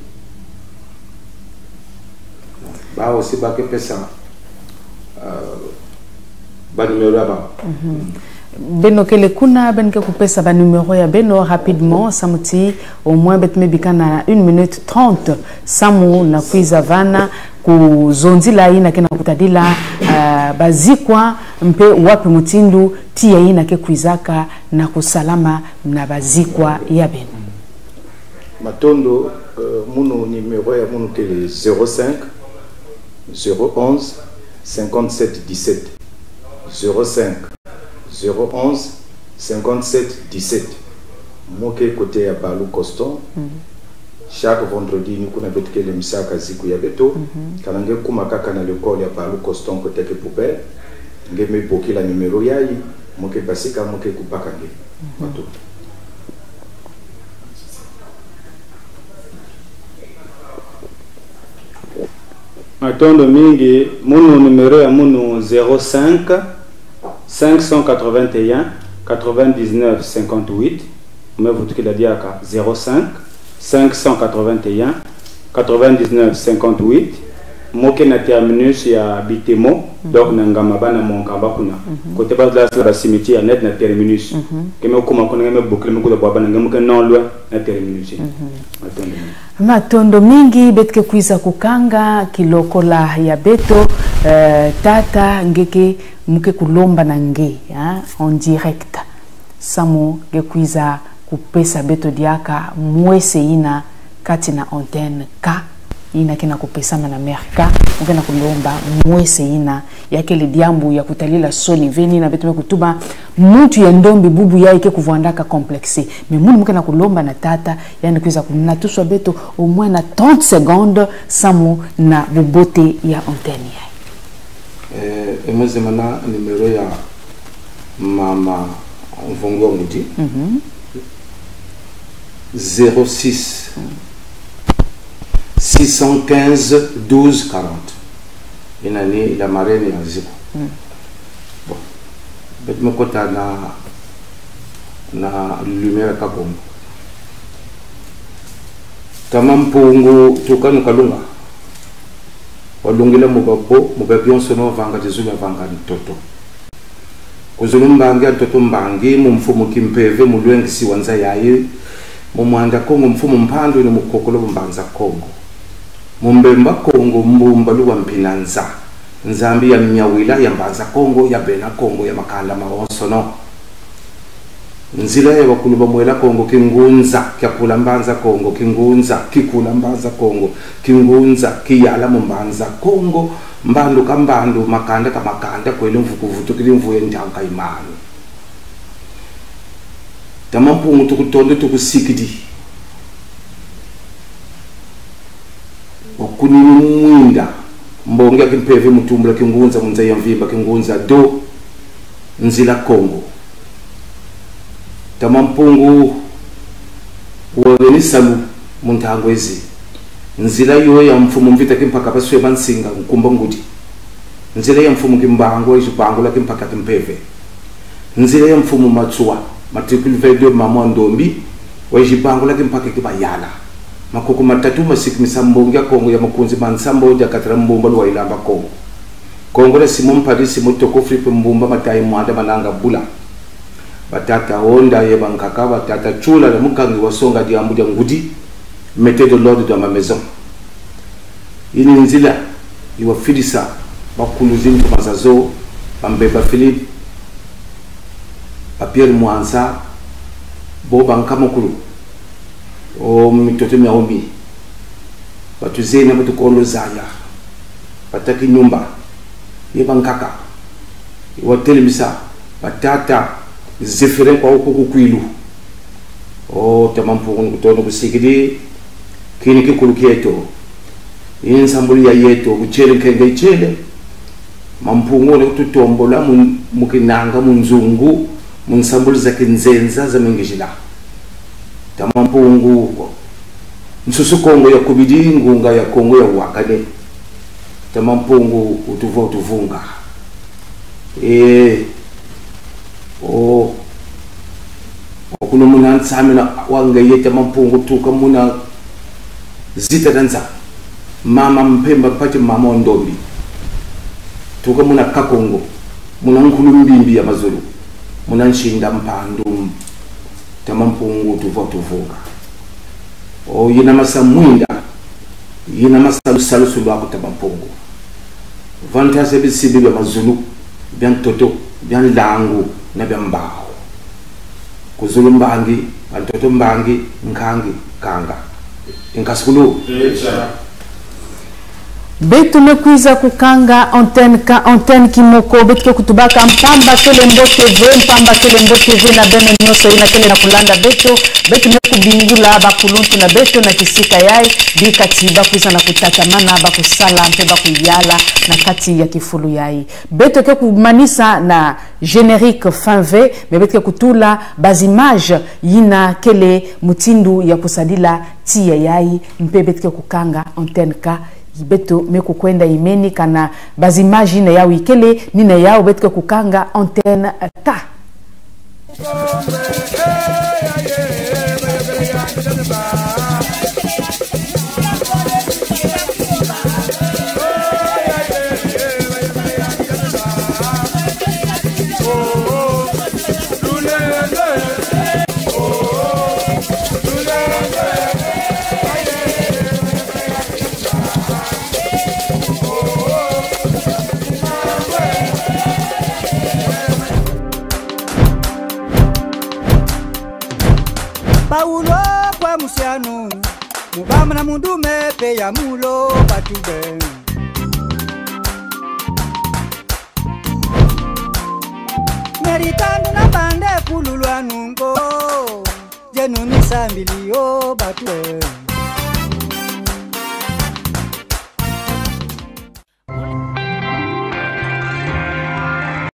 Ba aussi ba ke pesa, euh, ba numéro ya ba. Mhm. Beno kele kuna, ben ke ku pesa ba numéro ya beno rapidement, samu ti au moins bet me bika na une minute trente, samu na kwiza vana ku zonzila yina ke na kutadila, euh, bazikwa mpe wapi mutindu tiya yina ke kwizaka na kusalama na bazikwa ya beno. Matondo, euh, munu numéro ya munu kele zéro cinq, zéro onze, cinquante-sept dix-sept. Zéro cinq, zéro onze, cinquante-sept dix-sept. Mo ke côté ya Balu Coston. Mhm. Chaque vendredi, ni kuna bet kele misaka ziku ya beto. Mhm. Kana nge kuma kaka na l'école ya Balu Coston côté ke poubelle. Nge me bokila numéro yayi, mo ke basika, mo ke kubaka nge. Mhm. Matondo. Matondo mingi, munu numéro ya munu zéro cinq, cinq cent quatre-vingt-un, quatre-vingt-dix-neuf, cinquante-huit. Me vutukila diaka, zéro cinq, cinq cent quatre-vingt-un, quatre-vingt-dix-neuf, cinquante-huit. Mo ke na terminus ya Bitemo, mhm, donc na Ngama ba na Monkamba kuna. Mhm. Côté ba la, la cimetière net na terminus. Mhm. Ke me kuma kuna, nge me bokila, me kuda bwa ba na, nge mo ke non loin na terminus. Mhm. Matondo. Matondo mingi, bet ke kwiza kukanga ki lokola ya beto, eh, tata nge ke mo ke kulomba na nge, hein, en direct. Samu nge kwiza kupesa beto diaka mwese yina kati na antenne ka, yina ke na kupesa mana Amerika, mo ke na kulomba mwese yina, ya kele diambu ya kutalila soni veni na beto me kutuba muntu ya ndombi bubu yayi ke kuvwandaka complexe. Mais munu mo ke na kulomba na tata, yandi kwiza kunatuswa beto au moins na trente secondes, samu na bubote ya antenne yayi. Eh, e mo zema na numéro ya mama Mvungu Ngudi. Mhm. Zéro six, six cent quinze, douze quarante. Yina ni la marraine ya ziku. Mm. Bon. Bet me kota na, na lumière ka Kongo. Tama Mpungu, tuka nukalunga. Walungila mu babo, mu babionsono, vanga dizulu, vanga ntoto. Ku zulu mbangi a ntoto mbangi, mu mfumu kimpeve, mu lwengisi wa nza yayi, mu Mwanda Kongo, mfumu mpandu ni mukokolo wa Mbanza Kongo. Mu Mbemba Kongo, Mbumba Luwa Mpina Nza. Nzambi ya Myawila, ya Mbanza Kongo, ya Bena Kongo, ya makanda mawonsono. Nzila ya bakulu ba Mwela Kongo, Kingunza, Kyakula Mbanza Kongo, Kingunza, Kikula Mbanza Kongo, Kingunza, Kiyala mu Mbanza Kongo, Mbandu ka Mbandu, Makanda ka Makanda, kweli mvu kuvutukidi mvu ya ntanka imanu. Tama Mpungu tukutondo tukusikidi. Okunini mwinda, mbongi ya kimpeve mutumbula Kingunza, mu nza ya mvimba Kingunza do, nzila Kongo. Tama Mpungu wageni salu mu ntangu ezi. Nzila yo ya mfumu Mvita Kimpaka Basweba Nsinga Nkumba Ngudi. Nzila ya mfumu Kimbangu, Ezi Bangula Kimpaka Kimpeve. Nzila ya mfumu Matsoua, matricule vingt-deux, Mamu Ndombi, wa Ezi Bangula Kimpaka Kibayala. Makoko matatu masikimisa mbongi ya Kongo ya Makunzi Mansambo, Diakatara Mbumba Luwailamba Kongo. Kongo na Simon Mpadi, Simon Toko, Philippe Mbumba, Matayi Mwanda, Mananga Bula. Batata Honda ye bankaka, batata Tshula na Mukangi wa Songa, Diambu dia Ngudi, mettez de l'ordre dans ma maison. Ini nzila iwa fidisa bakulu zi ntoma zazo, ba Mbemba Philippe, ba Pierre Mwanza, bo ba Nkamakulu, o mitoto mia omi, ba Tuzena, ba Tukolo Zaya, ba Takinyumba, ye ba Nkaka, iwa telemisa ba Tata Zephirin kwa Ukukukwilu. O Tamampungu, ni kutono kusikidi, kini kikulu kieto. Ini nsambuli ya yeto, kuchele nkenge ichele. Mampungu, ni kututombola mu, mu kinanga, mu nzungu, mu nsambuli za kinzenza, za mingizila. Tamampungu, nsusu Kongo ya kubidi, ngunga ya Kongo ya wakane. Tamampungu, utuvwa, utuvunga. E, o, okuno muna nsamina wa ngeye Tamampungu, tuka muna Zitadanza. Mama Mpemba Mpati, mama Ndombi. Tuka muna Kakongo. Muna Nkulumbimbi ya Mazulu. Muna Nshinda Mpandu. Tamampungu, utuvwa, utuvunga. O, yinamasa mwinda, yinamasa lusalusu lwaku Tamampungu. Vantase bisibi bya Mazulu, bya ntoto, bya nlangu, na bya mbaho. Ku Zulu mbangi, ba ntoto mbangi, nkangi, kanga. Inkasukulu. Beto me kwiza kukanga antenne ka, antenne kimoko, beto ke kutubaka Mpamba Kelembo TV, Mpamba Kelembo TV na beno nyoso yina kele na kulanda beto, beto me kubingula bakuluntu na beto na kisika yai, bikati ba kwiza na kutatamana, ba kusala, mpe ba kuyala na kati ya kifulu yai. Beto ke kumanisa na générique fin V, me beto ke kutula ba zi image yina kele mutindu ya kusadila tiya yai, mpe beto ke kukanga antenne ka, beto me kukwenda imeni kana ba zi image yina yau ikele, nina yau beto ke kukanga antenne ka. Paulo kwa musiano, mubama na mundume pe ya mulo batube. Merikandu na bande kululwa nungo, jenu ni sambili o batube.